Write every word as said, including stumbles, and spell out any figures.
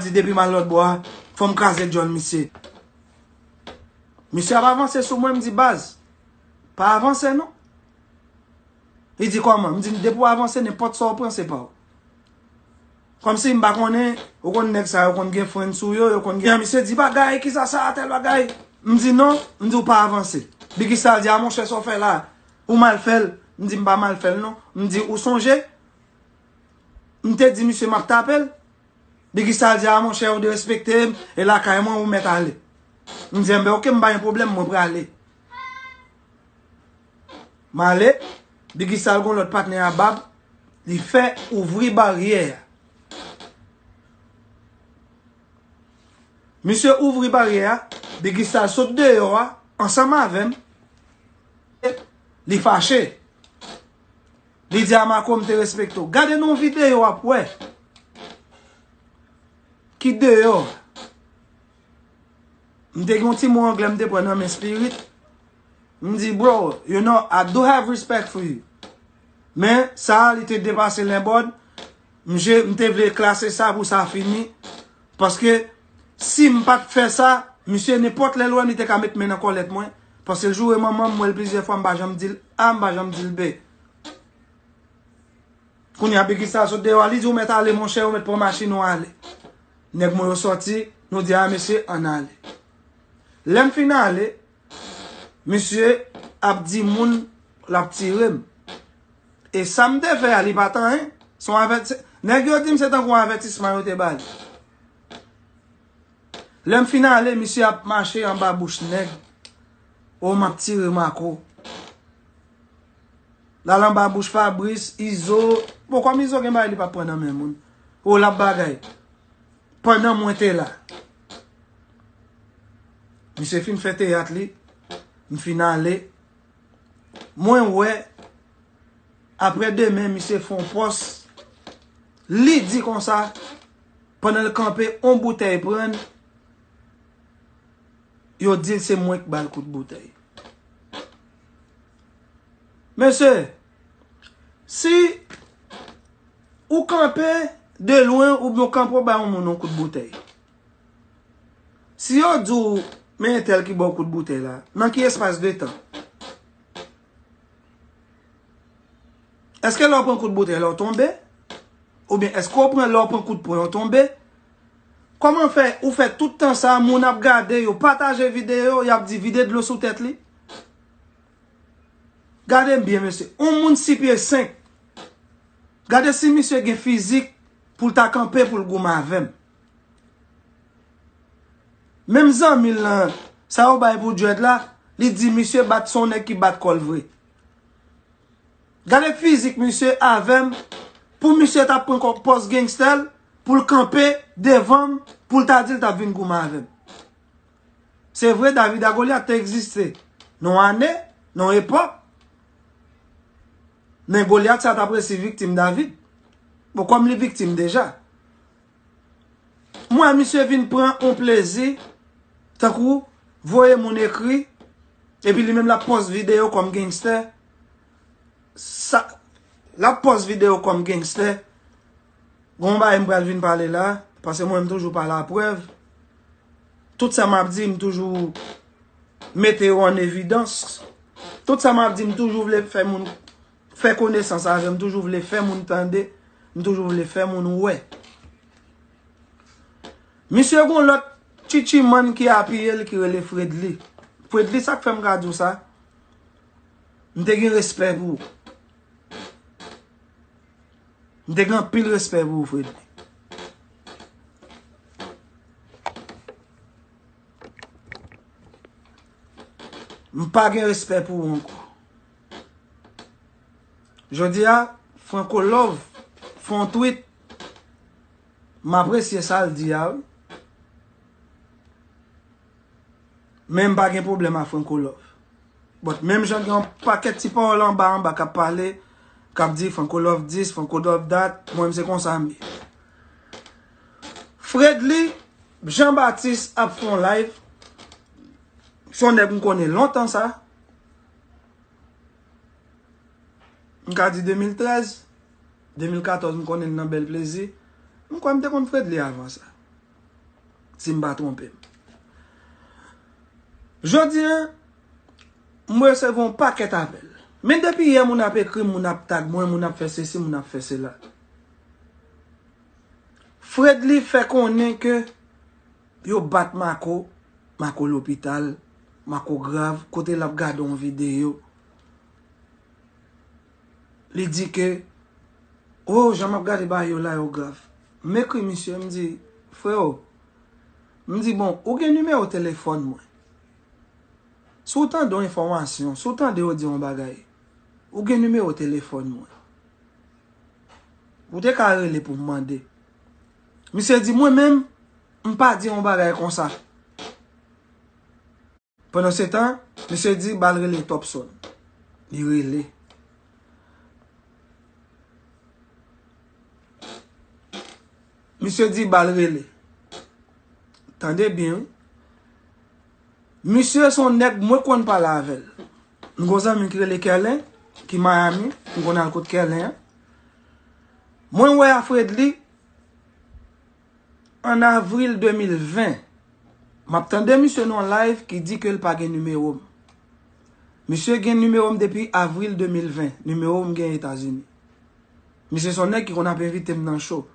di depi m al lòt bò a, fò m kraze djòl misye. Misye ap avanse sou mwen, m di, "Baz, pa avanse non." Li di, "Kòman?" M di, "Depi w avanse, nenpòt sa w pran, se pa w." Kòmsi m pa konnen, ou konn nèg sa yo konn gen friend sou yo, yo konn gen. Misye di, "Bagay, kisa sa, tèl bagay?" M di, "Non," m di, "Ou pa avanse." Biggy Star di, "A monchè, sa w fè la, ou mal fè l." M di, "M pa mal fè l non." M di, "Ou sonje?" M te di misye m ap tape l. Biggy Star di, "A monchè, ou derespekte m, e lakay mwen, ou mèt ale." M di, "Enben, oke, m pa gen pwoblèm, mwen prale." M ale, Biggy Star gon lòt patnè a bab, li fè ouvri baryè a. Misye ouvri baryè a, Biggy Star sot deyò a, ansanm avè m, li fache. Li di a Marco, "M te respekte w." Gade nan videyo w ap wè. Ki deyò? M te gen yon ti mo anglè m te pran nan men Spirit. M di, "Bro, you know, I do have respect for you." Men sa, li te depase lenbòd. Misye, m te vle klase sa pou sa fini. Paske si m pa t fè sa, misye nenpòt lè l wè m, li te ka met men nan kòlèt mwen. Paske l joure manman m, m wè l plizyè fwa, m pa janm di l A, m pa janm di l B. Kounye a, Biggy Star sot deyò a, li di, "Ou mèt ale, monchè, ou mèt pran machin ou ale." Nèg mwen yo sòti, nou di, "A, mesye, ann ale." Lè m fin ale, misye ap di moun l ap tire m. E sa m te fè a, li pa t anyen. Se yon avèti-, nèg yo di m se tankou yon avètisman yo te ba li. Lè m fin ale, misye ap mache anba bouch nèg. O, m ap tire Marco. L al anba bouch Fabrice, Izo. Bon, kòm Izo gen bagay li p ap pran nan men moun. O, l ap bagay. Pandan mwen te la. Misye fin fè teyat li. M fin ale. Mwen wè, aprè demen, misye fè yon pòs. Li di konsa, pandan l kanpe, yon boutèy pran l, yo di l se mwen k ba l kout boutèy. Mesye, si ou kanpe de lwen oubyen w kanpe w ba yon moun yon kout boutèy, si yo di w, "Men entèl ki ba w kout boutèy la," nan ki espas de tan? Èske lè w pran kout boutèy la, w tonbe? Oubyen èske w pran, lè w pran kout pwen, w tonbe? Kòman fè, ou fè tout tan sa, moun ap gade, yo pataje videyo, y ap di, "Vide dlo sou tèt li"? Gade m byen, mesye. Yon moun sis pye senk. Gade si misye gen fizik pou l ta kanpe pou l goumen avè m. Menm zanmi l lan, sa yo bay pou dread la, li di misye bat, se yon nèg ki bat kò l vre. Gade fizik misye avè m, pou misye ta pran kò-, pòz gangsta l, pou l kanpe devan m, pou l ta di l t ap vin goumen avè m. Se vre, David ak Golyat te egziste nan yon ane, nan yon epòk, men Golyat sa t ap resi viktim David. Bon, kòm li viktim deja. M wè misye vin pran yon plezi, tankou voye moun ekri, epi li menm l ap pòs videyo kòm gangsta. Sa, l ap pòs videyo kòm gangsta. Gon bagay m pral vin pale la, paske mwen m toujou pa laprèv. Tout sa m ap di, m toujou mete yo an evidans. Tout sa m ap di, m toujou vle fè moun fè konesans avè m, m toujou vle fè moun tande, m toujou vle fè moun wè. Misye gon lòt tchitchimann ki apiye l ki rele Fredly. Fredly, sa k fè m ka di w sa? M te gen respè pou ou. M te gen anpil respè pou ou, Fredly. M pa gen respè pou ou ankò. Jodi a, Franco Love fè yon tweet. M apresye sa l di a, wi. Men m pa gen pwoblèm ak Franco Love. But menm jan gen yon pakèt ti pawòl anba anba k ap pale, k ap di Franco Love this, Franco Love that, mwen menm se konsa m ye. Fredly Jean Baptiste ap fè yon live. Se yon nèg m konnen lontan sa. M ka di de mil trèz, de mil katòz, m konnen l nan Bèl Plezi. M kwè m te konn Fredly avan sa. si m pa twonpe m. Jodi a, m resevwa yon pakèt apèl. Men depi yè, moun ap ekri m, moun ap tag mwen, moun ap fè sesi, moun ap fè sela. Fredly fè konnen ke yo bat Marco, Marco lopital, Marco grav, kote l ap gade yon videyo. Li di ke, oh, jan m ap gade bagay yo la, yo grav. M ekri misye, m di, freo, m di, bon, ou gen nimewo telefòn mwen. Si w tande yon enfòmasyon, si w tande yo di yon bagay, ou gen nimewo telefòn mwen. Ou te ka rele pou m mande. Misye di, mwen menm, m pa di yon bagay konsa. Pandan se tan, misye di ba l rele Topson. Li rele. Misye di ba l rele. Tande byen, wi. Misye se yon nèg mwen konn pale avè l. M gon zanmi ki rele Kerlen, ki Miami, m konn al kot Kerlen an. Mwen wè a Fredly an avril de mil ven. M ap tande misye nan yon live ki di ke l pa gen nimewo m. Misye gen nimewo m depi avril de mil ven. Nimewo m gen Etazini. Misye se yon nèg ki konn ap envite m nan show.